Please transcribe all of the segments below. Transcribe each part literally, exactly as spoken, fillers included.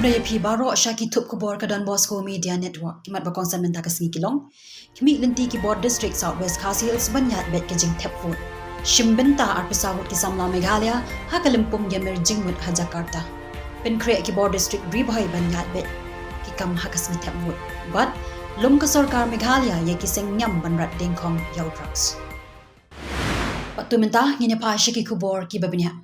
Ïa phi baroh sha ki thup khubor ka Don Bosco Media Network, ki mat ba kongsan mynta ka sngi ki long: Khmih lynti ki bor district South West Khasi Hills ban ïaid beit ka jingthep vote. Shim bynta arphew saw ngut ki samla Meghalaya ha ka lympung ïamir jingmut ha Jakarta. Pynkhreh ki bor district Ri Bhoi ban ïaid beit ki kam ha ka sngi thep vote. Bad lum ka sorkar Meghalaya ïa ki seng niam ban rat dengkhong ïa u drugs. Bad to mynta ngin ïa phai sha ki khubor kiba bniah.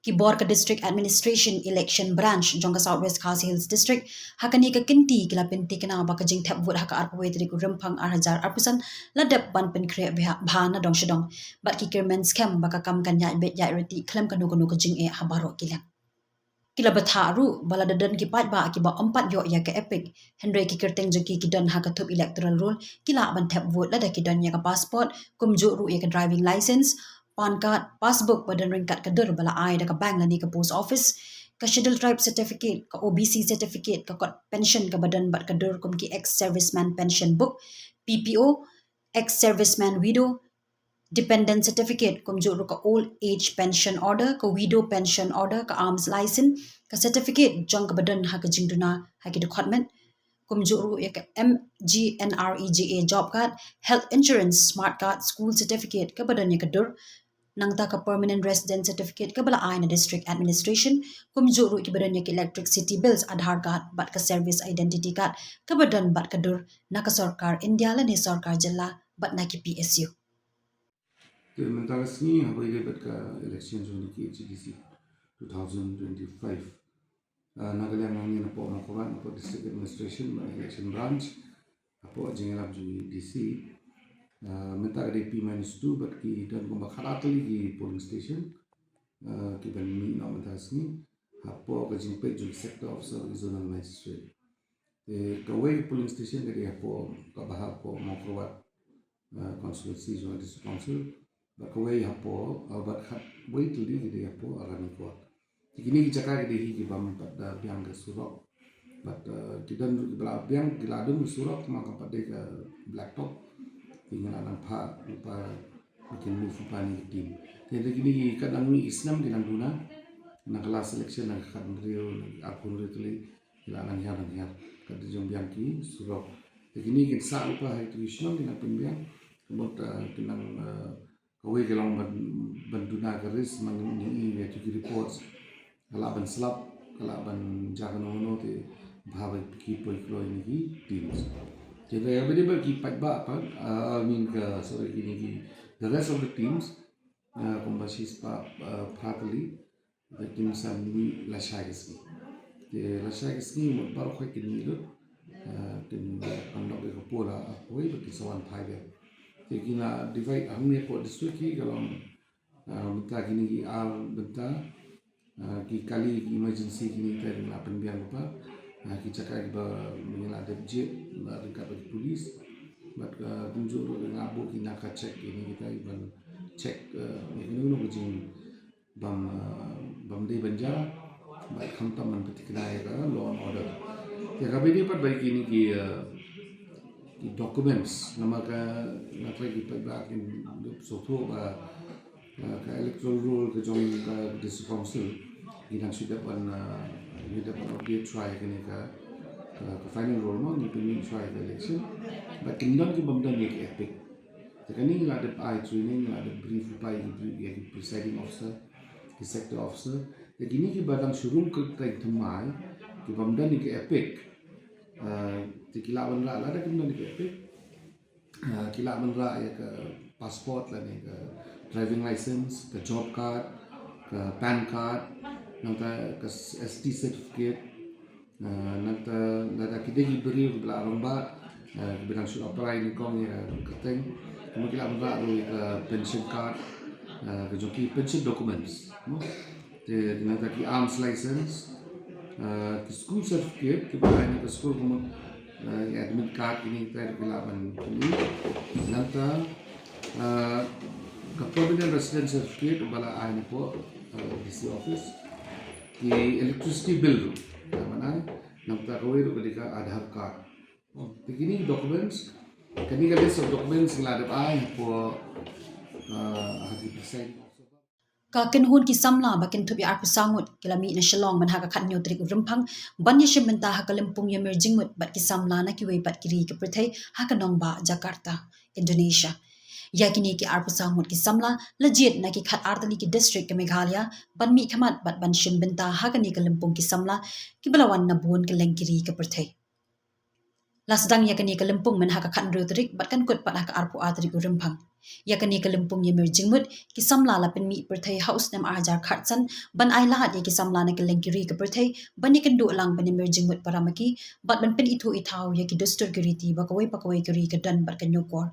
Ki bor ka District Administration Election Branch jong ka South West Khasi Hills District ha kane ka kynti ki la pynthikna ba ka jingthep vote ha ka arphew wei tarik u Rymphang ar hajar arphew san la dep ban pynkhreh bha, bha na dong sha dong. Bad ki kyrmen skhem ba ka kam kan ïaid beit ïaid riti khlem kano kano ka jingeh ha baroh ki liang. Ki la bthah ruh ba lada don ki paidbah kiba ym pat ïoh ïa ka EPIC, hynrei ki kyrteng jong ki ki don ha ka thup electoral roll, ki lah ban thep vote lada ki don ïa ka passport, kumjuh ruh ïa ka driving license, PAN card, passbook ba don ryngkat ka dur ba la ai da ka bank lane ka post office, ka Scheduled Tribe certificate, ka OBC certificate, ka kot pension kaba don bad ka dur kum ki ex serviceman pension book, PPO, ex serviceman widow, dependent certificate, kumjuh ruh ka old age pension order, ka widow pension order, ka arms license, ka certificate jong kaba don ha ka jingduna ha ki dkhot met, kumjuh ruh ïa ka MGNREGA job card, health insurance, smart card, school certificate kaba don ïa ka dur, nangta ka permanent resident certificate kaba la ai na district administration, kumjuh ruh kiba don ïa ka electricity bills, Aadhaar card bad ka service identity card kaba don bad ka dur na ka sorkar India lane sorkar jylla bad na ki PSU. Te mynta ka sngi haba ïadei bad ka election jong ki H A D C two thousand twenty-five. Ah, na ka liang ngi napoh Mawkyrwat, napoh District Administration bad Election Branch, napoh jingïalam jong ki D C. Ah, mynta ka dei P minus two bad ki don kumba khatar tylli ki polling station, ah, kiban mih noh mynta ka sngi hapoh ka jingpeit jong ki sector officer, ki zonal magistrate. Te kawei ka polling station ka dei hapoh, kaba hapoh Mawkyrwat, ah, constituency jong ka District Council. Bad kawei hapoh, ah, bad khatwei tylli ka dei hapoh Ranikor. Te kine ki jaka ki dei hi ki bym pat da biang ka surok. Bad, ah, ki don ruh kiba la biang, ki la don ka surok, tangba kam pat dei ka blacktop. Te ngi la nang phah lypa ba kin move lypa ne ki team. Te da kine ki, katba ngi, ki snem ki nang duna, na ka last election na ka khathynriew, na ka arphew hynriew tylli, ki la nang hiar nang hiar. Katba jong biang ki surok. Te kine kin sah lypa ha kito ki shnong, ki nang pynbiang. Ka mut, ah, ki nang, ah, kawei ka long ban, ban duna ka risk, man ngi ïohi ïa kito ki reports, ka lah ban slap, ka lah ban jia kano kano, te bha ba ki poi kloi ne ki teams. Te da kaba dei bad ki paidbah pat, ah, I mean ka, sorry, kine ki, the rest of the teams, ah, kumba shispah, ah, phra tylli, te kin sa mih lashai ka sngi. Te lashai ka sngi mut baroh khoit kin mih lut, ah, kin pynlong ïa ka poll ha kawei bad kin sa wan phai biang. Te ki la divide hangne hapoh district, ki ka long, ah, bynta kine ki ar bynta, ah, ki kali, ki emergency, kine kita ki la pynbiang lypa, ah, ki jaka kiba ngi la dep jied ryngkat bad ki police. Bad, ah, kumjuh ruh ngi la buh ki naka check, kine kita kiban check, ah, ïa kano kano ka jing bym, ah, bym dei ban jia, bad khamtam ban pynthikna ïa ka law and order. Te kaba dei pat bad kine ki, ah, ki documents, namar ka, nga trai ki paidbah kin sngewthuh ba, ah, ka electoral roll ka jong ka District Council, ngi dang shu dep ban, ah, ngi dep ban update shuwa ïa kane ka, ah, ka final roll mo, ngi pynmih shuwa ïa ka election. Bad kin don ki bym don ïa ka EPIC. Te kane ngi la dep ai training, ngi la dep brief lypa ïa ki, ïa ki presiding officer, ki sector officer. Te kine kiba dang shu rung kyrteng thymmai, ki bym don ïa ka EPIC. Ah, te ki lah ban rah, lada kim don ïa ka EPIC, ah, ki lah ban rah ïa ka passport lane ka driving license, ka job card, ka PAN card, nangta ka ST certificate, ah, nangta lada ki dei ki briew kiba la rangbah, ah, kiba dang shu apply nyngkong ïa ka kyrteng, kumba ki lah ban rah ruh ïa ka pension card, ah, ka jong ki pension documents, no? Te nangta ki arms license, ah, ki school certificate kiba la ai na ka school, kumba, ah, ïa admit card, kine kita ruh ki lah ban pynmih. Nangta, ah, ka permanent resident certificate ba la ai napoh, ah, D C office. Ki electricity bill ruh, ah, ban ai. Nangta kawei ruh ka dei ka Aadhaar card. Te kine ki documents, kane ka list of documents ngi la dep ai hapoh, ah, ha ki presiding officer. Ka kynhun ki samla ba kynthup ïa arphew saw ngut ki la mih na Shillong mynha ka khathynñiew tarik u Rymphang ban ïashim bynta ha ka lympung ïamir jingmut bad ki samla na kiwei pat ki ri ka pyrthei ha ka nongbah Jakarta, Indonesia. Ïa kine ki arphew saw ngut ki samla la jied na ki khatar tylli ki district ka Meghalaya ban mihkhmat bad ban shim bynta ha kane ka lympung ki samla kiba la wan na bun kylleng ki ri ka pyrthei. La sdang ïa kane ka lympung mynha ka khathynriew tarik bad kan kut pat ha ka arphew ar tarik u Rymphang. Ïa kane ka lympung ïamir jingmut ki samla la pynmih pyrthei ha u snem ar hajar khatsan ban ai lad ïa ki samla na kylleng ki ri ka pyrthei ban ïakynduh lang ban ïamir jingmut para ma ki bad ban pynithuh ithaw ïa ki dustur ki riti ba kawei pa kawei ka ri ka don bad ka ñiewkor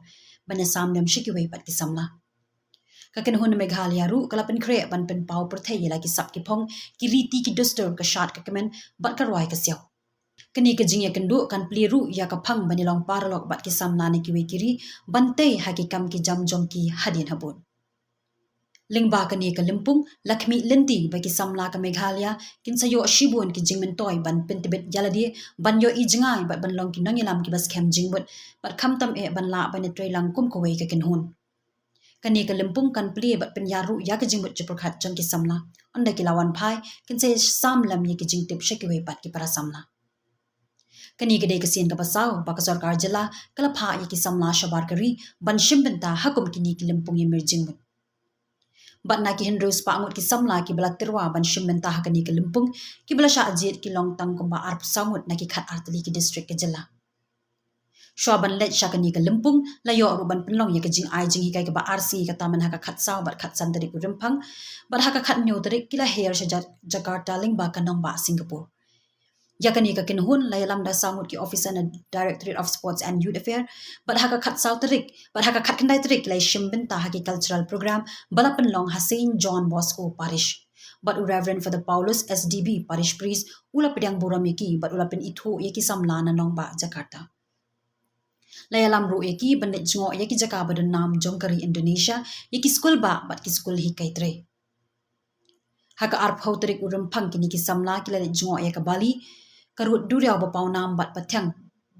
ban ïasam lem sha kiwei pat ki samla. Ka kynhun Meghalaya ruh ka la pynkhreh ban pynpaw pyrthei ïa la ki sap ki phong, ki riti ki dustur, ka shad ka kmen bad ka rwai ka siaw. Kane ka jingïakynduh kan plie ruh ïa ka phang ban ïalong paralok bad ki samla na kiwei ki ri ban tei ha ki kam ki jam jong ki hadien habud. Lyngba kane ka lympung la khmih lynti ba ki samla ka Meghalaya kin sa ïoh shibun ki jingmyntoi ban pyntbit ïalade, ban ïohi jngai bad ban long ki nongïalam kiba skhem jingmut bad khamtam eh ban lah ban ïatreilang kum kawei ka kynhun. Kane ka lympung kan plie bad pynïar ruh ïa ka jingmut jingpyrkhat jong ki samla. Ynda ki la wan phai kin sa ïasam lem ïa ki jingtip sha kiwei pat ki para samla. Kane ka dei ka sien kaba saw ba ka sorkar jylla ka la phah ïa ki samla shabar ka ri ban shim bynta ha kum kine ki lympung ïamir jingmut. Bad na ki hynriew spah ngut ki samla kiba la tyrwa ban shim bynta ha kane ka lympung, kiba la shah jied ki long tang kumba arphew saw ngut na ki khatar tylli ki district ka jylla. Shuwa ban leit sha kane ka lympung la ïoh ruh ban pynlong ïa ka jingai jinghikai kaba ar sngi kata mynha ka khatsaw bad khatsan tarik u Rymphang, bad ha ka khathynñiew tarik ki la her sha Ja-, Jakarta lyngba ka nongbah Singapore. Ïa kane ka kynhun la ïalam da saw ngut ki officer na Directorate of Sports and Youth Affairs, bad ha ka khatsaw tarik, bad ha ka khatkhyndai tarik ki la ïashim bynta ha ki cultural program ba la pynlong ha Saint John Bosco Parish. Bad u Reverend Father Paulus S D B, Parish Priest, u la pdiang burom ïa ki bad u la pynithuh ïa ki samla na nongbah Jakarta. La ïalam ruh ïa ki ban leit jngoh ïa ki jaka ba don nam jong ka ri Indonesia, ïa ki skul bah bad ki skul hikai trei. Ha ka arphew tarik u Rymphang kine ki samla ki la leit jngoh ïa ka Bali, ka rud duriaw ba paw nam bad pateng,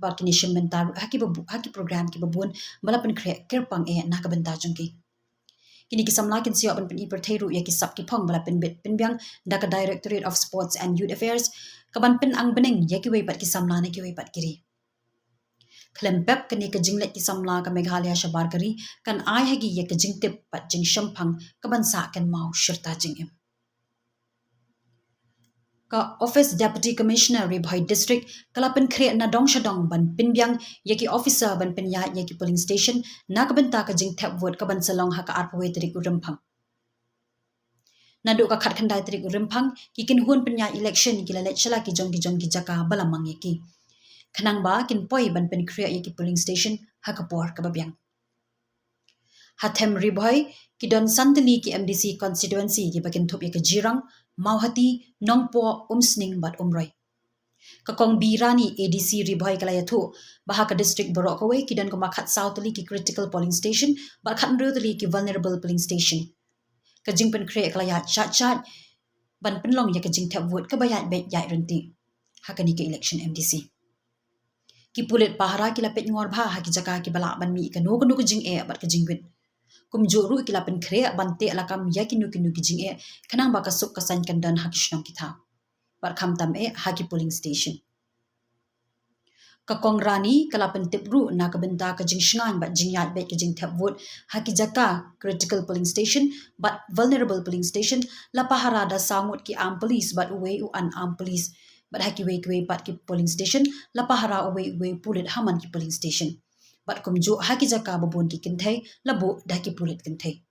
bad kine shim bynta ruh ha ki ba bu-, ha ki program kiba bun ba la pynkhreh kyrpang eh na ka bynta jong ki. Kine ki samla kin sa ïoh ban pyni pyrthei ruh ïa ki sap ki phong ba la pynbit pynbiang da ka Directorate of Sports and Youth Affairs, ka ban pynang bneng ïa kiwei pat ki samla na kiwei pat ki ri. Khlem pep, kane ka jingleit ki samla ka Meghalaya shabar ka ri kan ai ha ki ïa ka jingtip bad jingshemphang ka ban sah kynmaw shirta jingim. Ka Office Deputy Commissioner Ri Bhoi District ka la pynkhreh na dong sha dong ban pynbiang ïa ki officer ban pynïaid ïa ki polling station na ka bynta ka jingthep vote ka ban sa long ha ka arphew wei tarik u Rymphang. Naduh ka khatkhyndai tarik u Rymphang, ki kynhun pynïaid election ki la leit sha la ki jong ki jong ki jaka ba la mang ïa ki, khnang ba kin poi ban pynkhreh ïa ki polling station ha ka por kaba biang. Ha them Ri Bhoi, ki don san tylli ki M D C constituency kiba kynthup ïa ka Jirang, Mawhati, Nongpoh, Umsning bad Umroi. Ka Kong B Rani, A D C Ri Bhoi, ka la ïathuh ba ha ka district baroh kawei ki don kumba khatsaw tylli ki critical polling station bad khathynriew tylli ki vulnerable polling station. Ka jingpynkhreh ka la ïaid shait shait ban pynlong ïa ka jingthep vote kaba ïaid beit ïaid ryntih ha kane ka election M D C. Ki pulit pahara ki la peit ngor bha ha ki jaka kiba lah ban mih kano kano ka jingeh bad ka jingwit. Kumjuh ruh ki la pynkhreh ban teh lakam ïa kino kino ki jingeh, khnang ba ka suk ka saiñ kan don ha ki shnong ki thaw bad khamtam eh ha ki polling station. Ka Kong Rani ka la pyntip ruh na ka bynta ka jingshngaiñ bad jingïaid beit ka jingthep vote ha ki jaka critical polling station bad vulnerable polling station la pahara da saw ngut ki armed police bad uwei u unarmed police, bad ha kiwei kiwei pat ki polling station la pahara uwei uwei pulit ha man ki polling station. Bad kumjuh ha ki jaka ba bun ki kynthei la buh da ki pulit kynthei.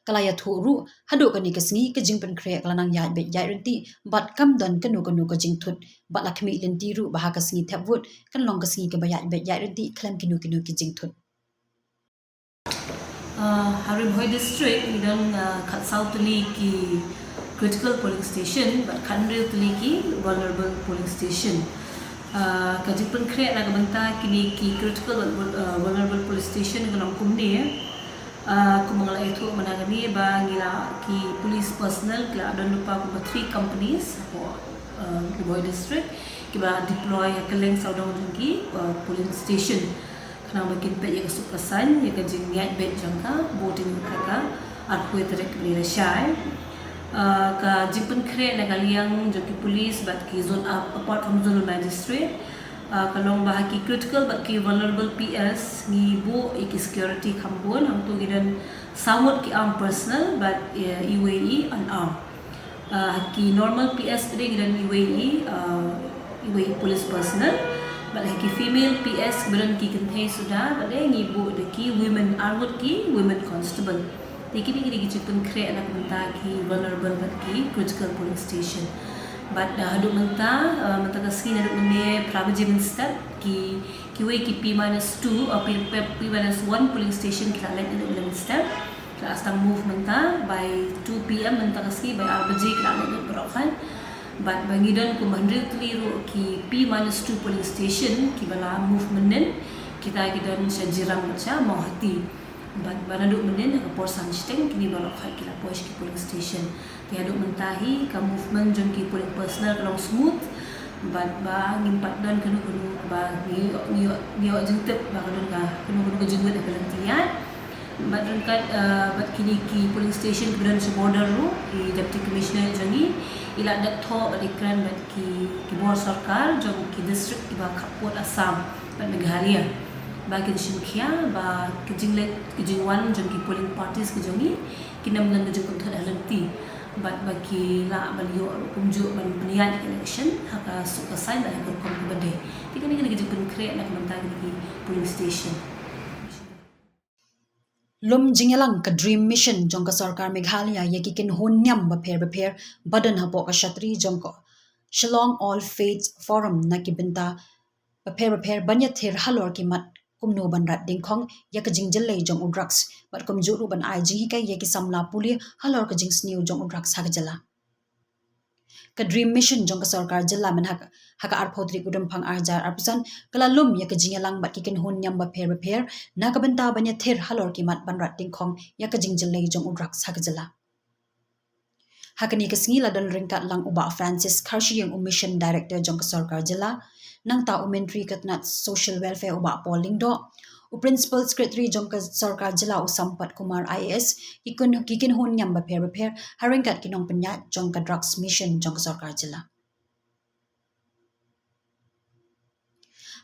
Ka la ïathuh ruh, haduh kane ka sngi ka jingpynkhreh ka la nang ïaid beit ïaid ryntih bad kam don kano kano ka jingthut, bad la khmih lynti ruh ba ha ka sngi thep vote kan long ka sngi kaba ïaid beit ïaid ryntih khlem kino kino ki jingthut. Ah, ha Ri Bhoi District ngi don, ah, khatsaw tylli ki critical polling station bad khathynriew tylli ki vulnerable polling station. Ah, ka jingpynkhreh na ka bynta kine ki critical, ah, vulnerable polling station ka long kumne. Ah, kumba nga la ïathuh mynta kane ba ngi la, ki police personnel ki la don lypa kumba three companies hapoh, ah, Ri Bhoi District kiba deploy ha kylleng sawdong jong ki, ah, polling station. Khnang ba kin peit ïa ka suk ka saiñ, ïa ka jingïaid beit jong ka voting ka ka, Arphew tarik ni Lashai. Uh, ka jingpynkhreh na ka liang jong ki police bad ki zone, uh, apart from zonal magistrate, uh, ka long ba ha ki critical bad ki vulnerable P S ngi buh ïa ki security kham bun, hangto ngi don saw ngut ki armed personnel bad, uh, iwei i unarmed. Uh, ha ki normal P S de ngi don iwei i, uh, iwei i police personnel. Bad ha ki female P S ba don ki kynthei suda, bad de ngi buh da ki women, arngut ki women constable. Te kine ki dei ki jingpynkhreh na ka bynta ki vulnerable bad ki critical polling station. Bad, uh, haduh mynta, uh, mynta ka sngi naduh mynne phra baje mynstep, ki, kiwei ki P minus two, uh, P, P, P minus one polling station ki la leit naduh mynstep. Ki la sdang move mynta by two P M mynta ka sngi, by ar baje ki la leit baroh khan. Bad ba ngi don kum hynriew tylli ruh ki P minus two polling station kiba la move mynnin, kita ki don sha Jirang bad sha Mawhati. Bad ba naduh mynnin ha ka por san shiteng kine baroh khat ki la poi sha ki polling station. Te haduh mynta hi ka movement jong ki polling personnel ka long smooth. Bad ba ngim pat don kano kano ba ngi ïoh, ngi ïoh, ngi ïoh jingtip ba ka don ka kano kano ka jingmut ha ka lynti ïaid. Bad ryngkat, eh, bad kine ki polling station kiba don sha border ruh, i Deputy Commissioner jong ngi i la dep thoh bad i kren bad ki, ki bor sorkar jong ki district kiba khappud Assam bad Meghalaya, ba kin shim khia ba ki jingleit ki jingwan jong ki polling parties ki jong ngi kin ym don ka jingpynthut ha lynti, bad ba ki lah ban ïoh ruh kumjuh ban pynïaid election ha ka suk ka saiñ bad ha ka rukom kaba dei. Te kane ka dei ka jingpynkhreh na ka bynta kine ki polling station. Lum jingïalang ka DREAM Mission jong ka sorkar Meghalaya ïa ki kynhun niam bapher bapher ba don hapoh ka shatri jong ka Shillong All Faith Forum na ki bynta bapher bapher ban ïathir halor ki mat kumno ban rat dyngkhong ïa ka jingjyllei jong u drugs, bad kumjuh ruh ban ai jinghikai ïa ki samla pule halor ka jingsniew jong u drugs ha ka jylla. Ka DREAM Mission jong ka sorkar jylla mynha ka, ha ka arphew tarik u Rymphang ar hajar arphew san, ka la lum ïa ka jingïalang bad ki kynhun niam bapher bapher na ka bynta ban ïathir halor ki mat ban rat dyngkhong ïa ka jingjyllei jong u drugs ha ka jylla. Ha kane ka sngi la don ryngkat lang u Bah Francis Kharshiing, u Mission Director jong ka sorkar jylla, nangta u Myntri ka tnat Social Welfare u Bah Paul Lyngdoh, u Principal Secretary jong ka sorkar jylla u Sampath Kumar I A S, ki kyn-, ki kynhun niam bapher bapher ha ryngkat ki nongpynïaid jong ka Drugs Mission jong ka sorkar jylla.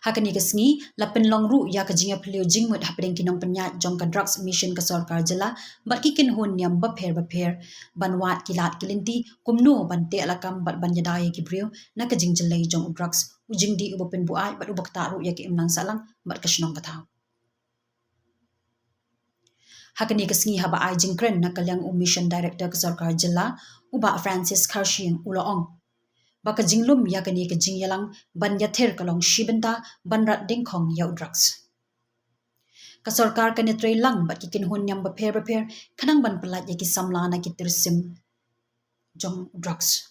Ha kane ka sngi la pynlong ruh ïa ka jingïaphylliew jingmut hapdeng ki nongpynïaid jong ka Drugs Mission ka sorkar jylla bad ki kynhun niam bapher bapher, ban wad ki lad ki lynti kumno ban teh lakam bad ban ïada ïa ki briew na ka jingjyllei jong u drugs, u jingdih uba pynbuaid bad uba ktah ruh ïa ka imlang sahlang bad ka shnong ka thaw. Ha kane ka sngi haba ai jingkren na ka liang u Mission Director ka sorkar jylla, u Bah Francis Kharshiing, u la ong ba ka jinglum ïa kane ka jingïalang ban ïathir ka long shi bynta ban rat dyngkhong ïa u drugs. Ka sorkar kan ïatrei lang bad ki kynhun niam bapher bapher khnang ban pyllait ïa ki samla na ki tyrsim jong u drugs.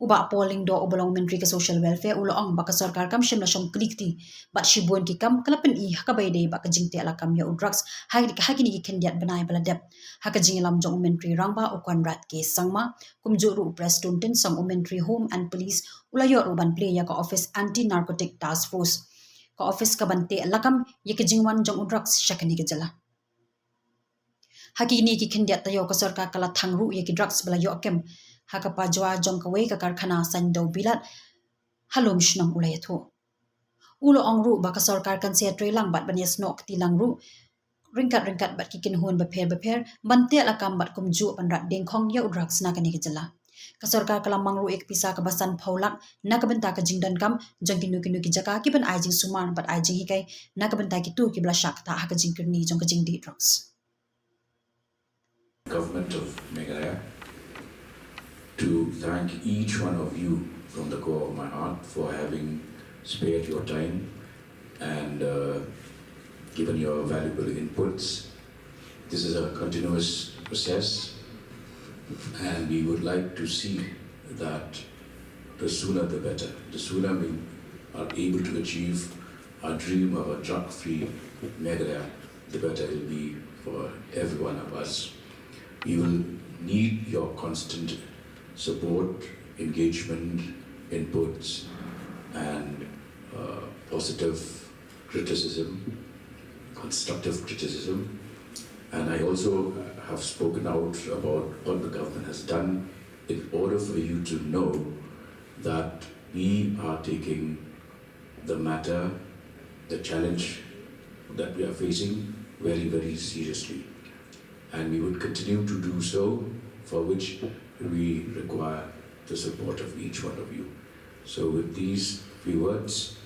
U Bah Paul Lyngdoh uba long Myntri ka Social Welfare u la ong ba ka sorkar kam shym la shong kli kti bad shibun ki kam ka la pyni ha kaba ïadei bad ka jingteh lakam ïa u drugs ha, ha kine ki khyndiat bnai ba la dep. Ha ka jingïalam jong u Myntri Rangbah u Conrad K Sangma, kumjuh ruh u Prestone Tynsong u Myntri Home and Police u la ïoh ruh ban plie ïa ka Office Anti Narcotic Task Force, ka office kaban teh lakam ïa ka jingwan jong u drugs sha kane ka jylla. Ha kine ki khyndiat taïew ka sorkar ka la thang ruh ïa ki drugs ba la ïoh kem ha ka pajua jong kawei ka karkhana saiñdew bilat ha Lumshnong, u la ïathuh. U la ong ruh ba ka sorkar kan sa ïatrei lang bad ban ïasnoh kti lang ruh ryngkat ryngkat bad ki kynhun bapher bapher ban teh lakam bad kumjuh ban rat dyngkhong ïa u drugs na kane ka jylla. Ka sorkar ka la mang ruh ïa ka pisa kaba sanphew lak na ka bynta ka jingdonkam jong kino kino ki jaka kiban ai jingsumar bad ai jinghikai na ka bynta kito kiba la shah ktah ha ka jingkyrni jong ka jingdih drugs. Government of Meghalaya to thank each one of you from the core of my heart for having spared your time and, uh, given your valuable inputs. This is a continuous process, and we would like to see that the sooner the better. The sooner we are able to achieve our dream of a drug-free Meghalaya, the better it will be for every one of us. We will need your constant support, engagement, inputs, and, uh, positive criticism, constructive criticism. And I also, uh, have spoken out about what the government has done in order for you to know that we are taking the matter, the challenge that we are facing very, very seriously. And we would continue to do so, for which we require the support of each one of you. So with these few words,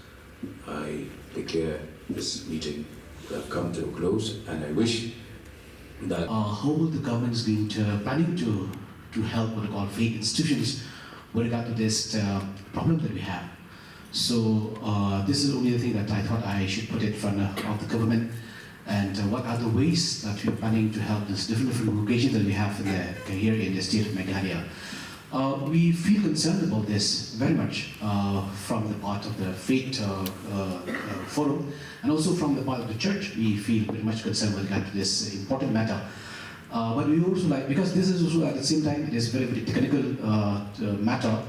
I declare this meeting to have come to a close, and I wish that uh, how the government is going to planning to to help what we call faith institutions with regard to this uh, problem that we have. So uh, this is only the thing that I thought I should put in front of the government, and uh, what are the ways that we're planning to help these different different congregations that we have in the, here in the state of Meghalaya. Uh, we feel concerned about this very much uh, from the part of the faith uh, uh, uh, forum, and also from the part of the church. We feel very much concerned with regard to this important matter. Uh, but we also like, because this is also at the same time, it is very, very technical uh, uh, matter.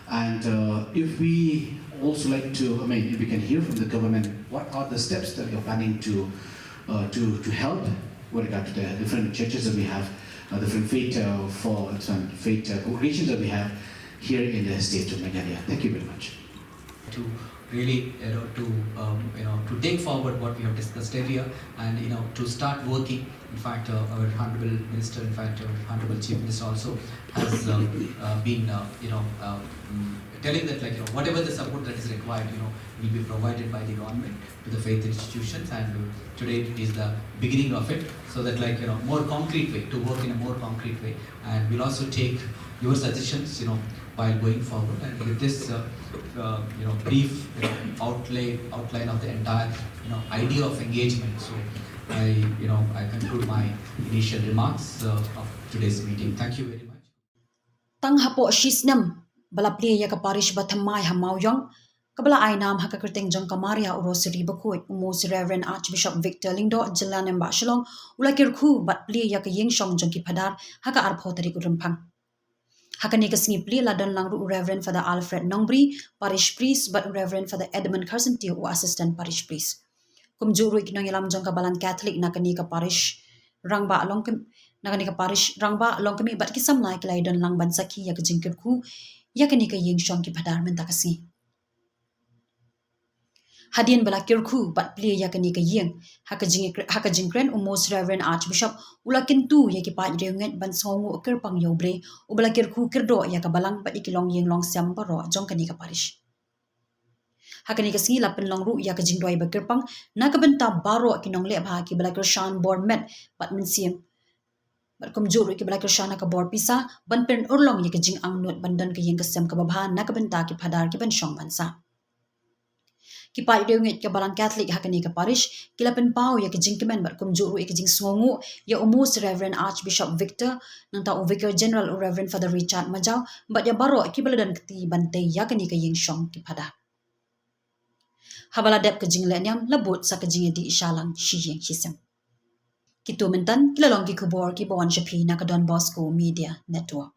And uh, if we also like to, I mean, if we can hear from the government, what are the steps that you're planning to uh, to to help with regard to the different churches that we have, uh, different faith uh, for some faith uh, congregations that we have here in the state of Meghalaya. Thank you very much. To really, you know, to um, you know, to take forward what we have discussed earlier, and you know, to start working. In fact, uh, our honorable minister, in fact, our honorable chief minister also has uh, uh, been, uh, you know, uh, mm, telling that, like, you know, whatever the support that is required, you know, will be provided by the government to the faith institutions, and uh, today is the beginning of it, so that, like, you know, more concrete way to work in a more concrete way, and we'll also take your suggestions, you know, while going forward. And with this, uh, uh, you know, brief, you know, outlay outline of the entire, you know, idea of engagement, so I, you know, I conclude my initial remarks uh, of today's meeting. Thank you very much. Tang hapoh shi snem ba la plie ïa ka parish ba thymmai ha Mawïong, kaba la ai nam ha ka kyrteng jong ka Maria u Rosary bakhuid, u Most Reverend Archbishop Victor Lyngdoh, Jylla Nembah Shillong, u la kyrkhu bad plie ïa ka ïing shong jong ki phadar ha ka arphew tarik u Rymphang. Ha kane ka sngi plie la don lang ruh u Reverend Father Alfred Nongbri, Parish Priest, bad u Reverend Father Edmund Kharsyntiew, u Assistant Parish Priest. Kumjuh ruh ki nongïalam jong ka Balang Catholic na kane ka parish, rangbah long kem, na kane ka parish, rangbah long kmie bad ki samla ki la ïadon lang ban sakhi ïa ka jingkyrkhu ïa kane ka ïing shong ki phadar mynta ka sngi. Hadien ba la kyrkhu bad plie ïa kane ka ïing, ha ka jing, ha ka jingkren u Most Reverend Archbishop u la kyntu ïa ki paid riewngeit ban sngewnguh kyrpang ïa U Blei, uba la kyrkhu kyrdoh ïa ka balang bad ïa ki longïing longsem baroh jong kane ka parish. Ha kane ka sngi la pynlong ruh ïa ka jingduwai ba kyrpang na ka bynta baroh ki nongleh bha kiba la kyrshan bor met bad mynsiem. Bad kumjuh ruh kiba la kyrshan ha ka bor pisa ban pynurlong ïa ka jingangnud ban don ka ïing ka sem kaba bha na ka bynta ki phadar ki ban shong ban sah. Ki paid riewngeit ka Balang Catholic ha kane ka parish ki la pynpaw ïa ka jingkmen bad kumjuh ruh ïa ka jingsngewnguh ïa u Most Reverend Archbishop Victor, nangta u Vicar General u Reverend Father Richard Majaw, bad ïa baroh kiba la don kti ban tei ïa kane ka ïing shong ki phadar. Haba la dep ka jinglehniam, la bud sa ka jingïadih shalang shi ïing shi sem. Kito mynta ki la long ki khubor kiba wan sha phi na ka Don Bosco Media Network.